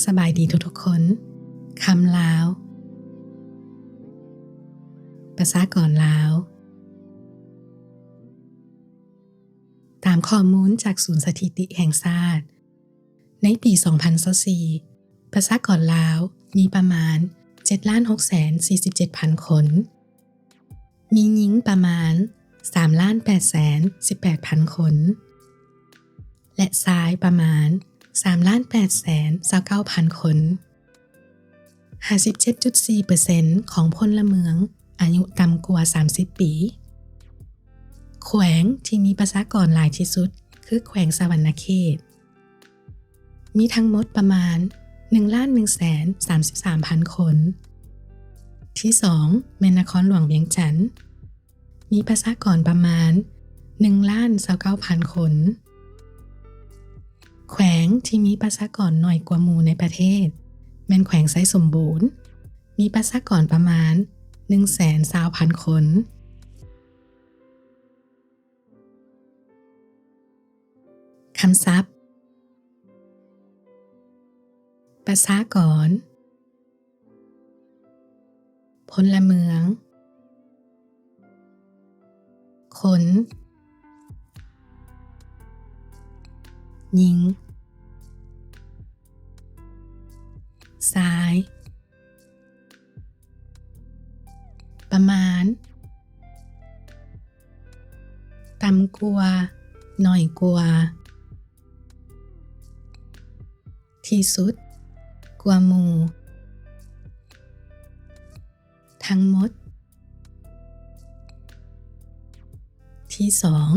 ສະບາຍດີທຸກໆຄົນ. ຄຳລາວ. ປະຊາກອນລາວ. ຕາມຂໍ້ມູນຈາກສູນສະຖິຕິແຫ່ງຊາດ, ໃນປີສອງພັນຊາວສີ່ ປະຊາກອນລາວມີປະມານເຈັດລ້ານຫົກແສນສີ່ສິບເຈັດພັນຄົນ, ມີຍິງປະມານສາມລ້ານແປດແສນສິບແປດພັນຄົນ ແລະ ຊາຍປະມານສາມລ້ານແປດແສນຊາວເກົ້າພັນຄົນ. ຫ້າສິບເຈັດຈຸດສີ່ເປີເຊັນຂອງພົນລະເມືອງອາຍຸຕ່ຳກວ່າສາມສິບປີ. ແຂວງທີ່ມີປະຊາກອນຫຼາຍທີ່ສຸດຄືແຂວງສະຫວັນນະເຂດ, ມີທັງໝົດປະມານໜຶ່ງລ້ານໜຶ່ງແສນສາມສິບສາມພັນຄົນ. ທີສອງ ແມ່ນນະຄອນຫຼວງວຽງຈັນ, ມີປະຊາກອນປະມານໜຶ່ງລ້ານຊາວເກົ້າພັນຄົນ. ແຂວງທີ່ມີປະຊາກອນໜ້ອຍກວ່າໝູ່ໃນປະເທດ ແມ່ນແຂວງໄຊສົມບູນ, ມີປະຊາກອນປະມານໜຶ່ງແສນຊາວພັນຄົນ. ຄຳສັບ ປະຊາກອນ, ພົນລະເມືອງ, ຄົນ, ຍິງ, ຊາຍ. ປະມານ, ຕ່ຳກວ່າ, ໜ້ອຍກວ່າ, ທີ່ສຸດ, ກວ່າໝູ່, ທັງໝົດ. ທີສອງ